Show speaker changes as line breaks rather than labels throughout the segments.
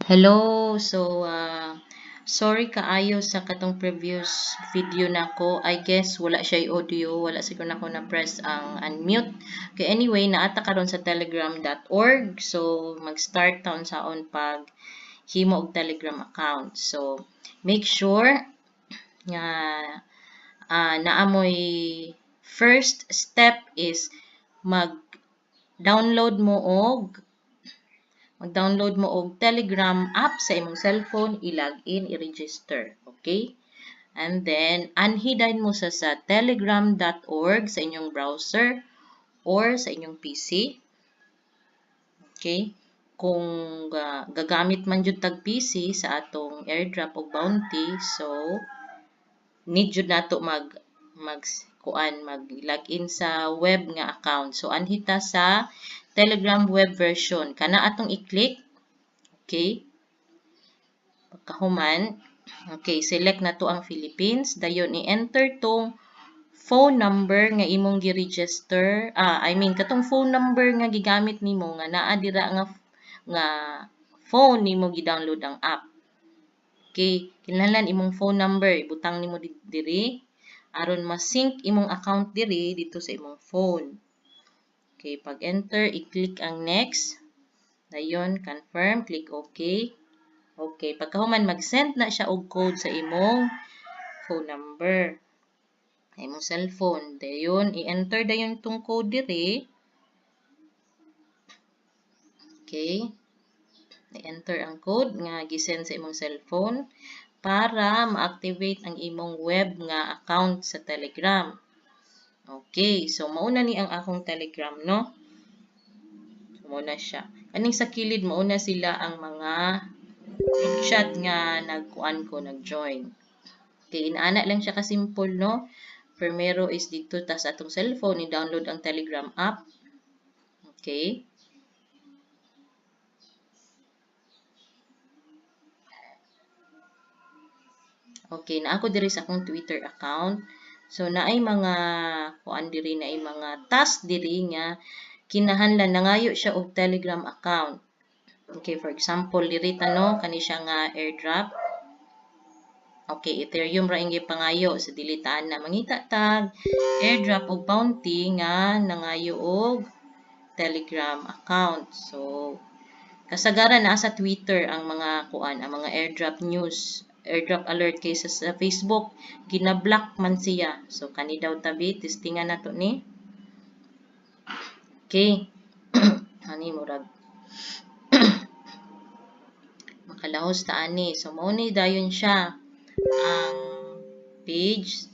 Hello! So, sorry kaayo sa katong previous video nako. I guess wala siya audio, wala siguro nako na press ang unmute. Okay, anyway, naata karon sa telegram.org. So, mag-start taon saon pag himo og Telegram account. So, make sure nga naamoy first step is mag-download mo og Telegram app sa imong cellphone, i-login, i-register. Okay? And then, anhi dayon mo sa telegram.org sa inyong browser or sa inyong PC. Okay? Kung gagamit man jud tag PC sa atong airdrop og bounty, so need jud nato mag mag kuan mag-login sa web nga account. So anhi ta sa Telegram web version. Kana atong i-click. Okay. Pagkahuman, okay, select na to ang Philippines. Dayon i-enter tong phone number nga imong gi-register. I mean katong phone number nga gigamit nimo nga naa dira nga nga phone nimo gi-download ang app. Okay, kinahanglan imong phone number ibutang nimo diri aron ma-sync imong account diri dito sa imong phone. Okay, pag-enter, i-click ang next. Dayon, confirm, click OK. Okay, pagkahuman mag-send na siya og code sa imong phone number. Sa imong cellphone. Dayon, i-enter dayon tong code diri. Okay. I-enter ang code nga gi-send sa imong cellphone para ma-activate ang imong web nga account sa Telegram. Okay, so mauna ni ang akong Telegram, no? So, mauna siya. Kaning sa kilid, mauna sila ang mga group chat nga nagkuan ko, nag-join. Okay, inaana lang siya ka-simple, no? Primero is dito ta sa atong cellphone, i-download ang Telegram app. Okay. Okay, na ako diri sa akong Twitter account. So naay mga kuan diri, naay mga task diri nga kinahanglan nangayo siya og Telegram account. Okay, for example, diri ta no kani siya nga airdrop. Okay, Ethereum ra ing gipangayo sa dili ta na mangita tag airdrop og bounty nga nangayo og Telegram account. So kasagaran naa sa Twitter ang mga kuan, ang mga airdrop news, airdrop alert kaysa sa Facebook, gina-block man siya. So kani daw tabi, testingan nato ni. Okay. Ani murag makalahos ta ani. So mao ni dayon siya ang page.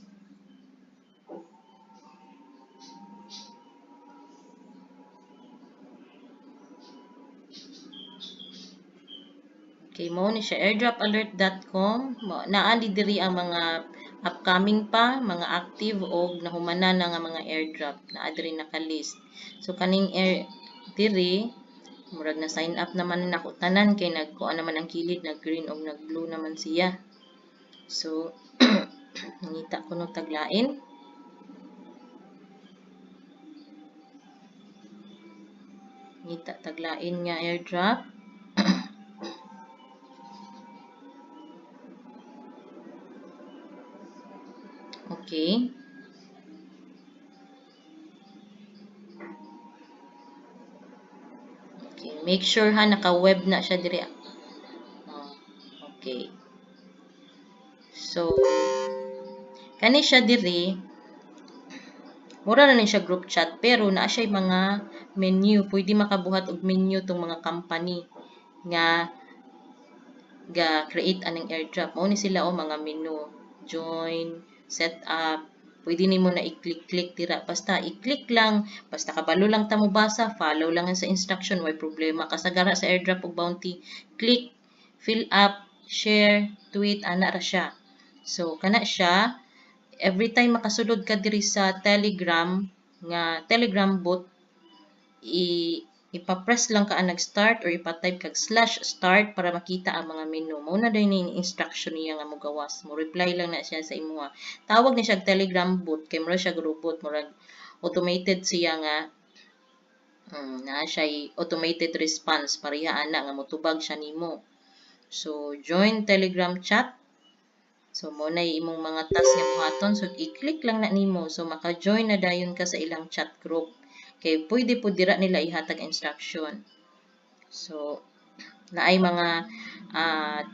Okay, mao ni siya airdropalert.com. Naa di diri ang mga upcoming pa, mga active og nahumana na nga mga airdrop naa diri naka-list. So kaning air diri murag na sign up naman nako tanan kay nagkuan naman ang kilid, nag-green og nag-blue naman siya. So ngita ko no taglain. Ngita taglain nga airdrop. Okay. Okay, make sure ha naka-web na siya diri. Oh, okay. So kani siya diri mura na ni siya group chat pero naa siya mga menu, pwede makabuhat og menu tong mga company nga ga create aning airdrop. Mao ni sila og mga menu, join, set up, pwede nimo na i-click-click dira. Basta i-click lang, basta kabalo lang ta mo basa, follow lang sa instruction, way problema. Kasagara sa airdrop og bounty, click, fill up, share, tweet, ana ra siya. So kana siya, every time makasulod ka diri sa Telegram nga Telegram bot, ipa-press lang ka ang nag-start or ipa-type kag /start para makita ang mga menu. Mao na day ni instruction niya nga mogawas. Mo reply lang na siya sa imuha. Tawag ni siya Telegram bot kay mura siya robot, murag automated siya nga naa siya automated response pareha ana nga motubag siya nimo. So, join Telegram chat. So, mao na imong mga task nga buhaton. So, i-click lang na nimo. So, maka-join na dayon ka sa ilang chat group. Kay pwede po dira nila ihatag instruction. So, naay mga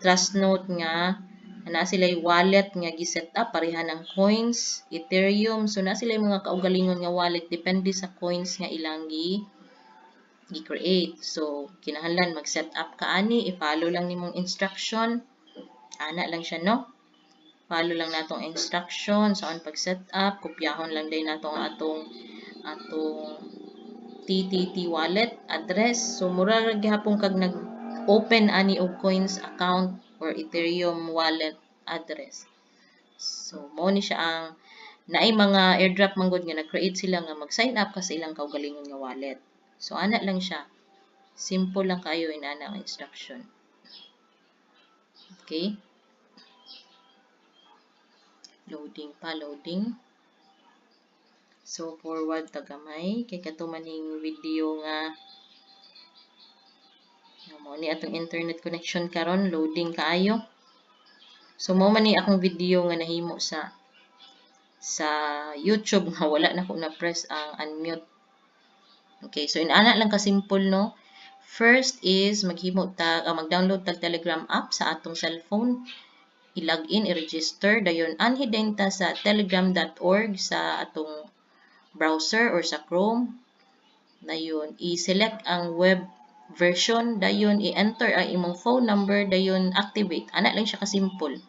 trust note nga naa sila wallet nga gi-set up pareha ng coins, Ethereum. So, naa sila mga kaugalingon nga wallet depende sa coins nga ilang gi-create. So, kinahanglan mag-set up ka ani, i-follow lang nimong instruction. Ana lang siya, no? Follow lang natong instruction sa on pag-set up, kopyahon lang din nato ang atong TTT wallet address. So, mura ra gihapon kag nag-open ani og coins account or Ethereum wallet address. So, mao ni siya ang naay mga airdrop manggod nga nag-create sila nga mag-sign up ka sa ilang kaugalingon nga wallet. So, ana lang siya. Simple lang kayo inana ang instruction. Okay? Loading pa, loading. So, forward ta gamay. Kay kato maning video nga mao ni atong internet connection karon, loading kaayo. So, mao man ni akong video nga nahimo sa YouTube nga wala na ko na press ang unmute. Okay, so inana lang ka simple, no. First is maghimo ta mag-download tag Telegram app sa atong cellphone, i-login, i-register, dayon anhi din ta sa telegram.org sa atong browser or sa Chrome. Dayon i-select ang web version, dayon i-enter ang imong phone number, dayon activate. Ana lang siya ka simple.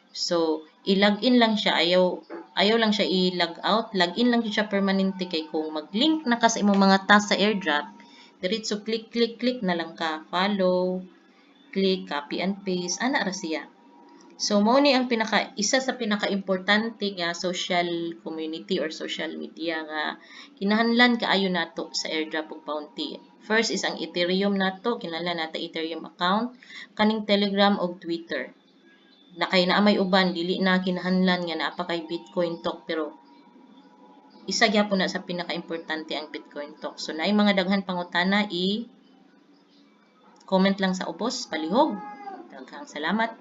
So, i-login lang siya, ayaw ayaw lang siya i-log out, login lang siya permanente kay kung mag-link na ka sa imong mga task sa airdrop, diretso click click click na lang ka, follow, click, copy and paste, ana ra siya. So mao ni ang pinaka isa sa pinaka-importante nga social community or social media nga kinahanglan kaayo nato sa airdrop ug bounty. First is ang Ethereum nato, kinahanglan nato Ethereum account, kaning Telegram ug Twitter. Na kay naa may uban dili na kinahanglan nga naa pa kay Bitcoin Talk, pero isa gyapon na sa pinaka-importante ang Bitcoin Talk. So naay mga daghan pangutana, i comment lang sa ubos, palihog. Daghang salamat.